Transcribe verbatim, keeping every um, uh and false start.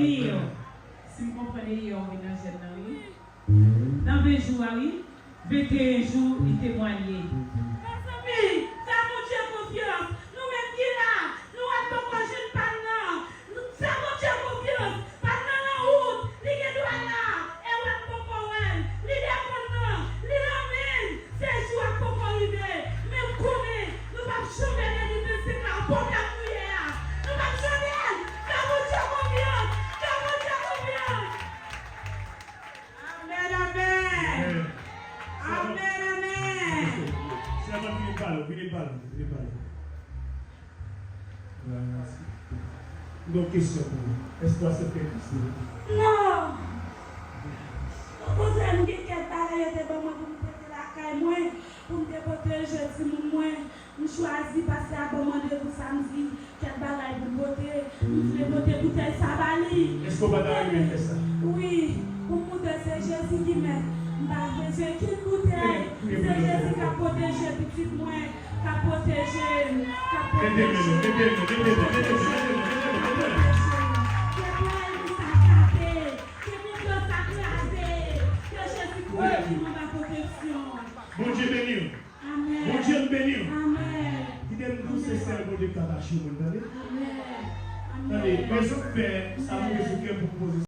Eyo, si m konprann, eyo, w vin nan jèn nan, wi. Nan ven jou a, wi. Venteyen jou, li temwaye. Mezanmi, fè Bondye konfyans. Nou menm ki la, nou wè n poko jwenn pa n nan. Fè Bondye konfyans. Pa n nan nan wout, li gen dwa la. E wè n poko wè l. Li depann nan, li nan men n. Se jou a poko rive. Men m konnen nou p ap janm pèdi vennsèk la. Pwoblèm nou ye a. Nou p ap janm pèdi. Fè Bondye konfyans. Fè Bondye konfyans. Amèn, amèn. Amèn, amèn. Sèman vini pale, vini pale, vini pale. Mèsi. M gen yon kesyon pou ou. Èske w aksepte Kris? Non. Okontrè, m gen kèk bagay yo te ban mwen pou m pote lakay mwen, pou m te pote je timoun mwen. M chwazi pastè a ban m randevou samdi, kèk bagay pou m pote. M vle pote boutèy sa ba li. Èske w pa ta renmen fè sa? Wi, pou m montre se Jezi ki mèt. M pa bezwen kenn boutèy. Se Jezi k ap pwoteje pitit mwen, k ap pwoteje m, k ap pwoteje m. Mete men nou, mete men, mete men, mete men, mete men, mete men, mete men. Ke pwal nou sa chape, ke mouton sa kraze, ke Jezi kouvri nou anba pwoteksyon. Bondye beni w. Amèn. Bondye m beni w. Amèn. Kite m di w, se sèl Bondye ki ka tache yon moun, tande. Amèn. Tande, rezon k fè sa monte sou kè m pou m poze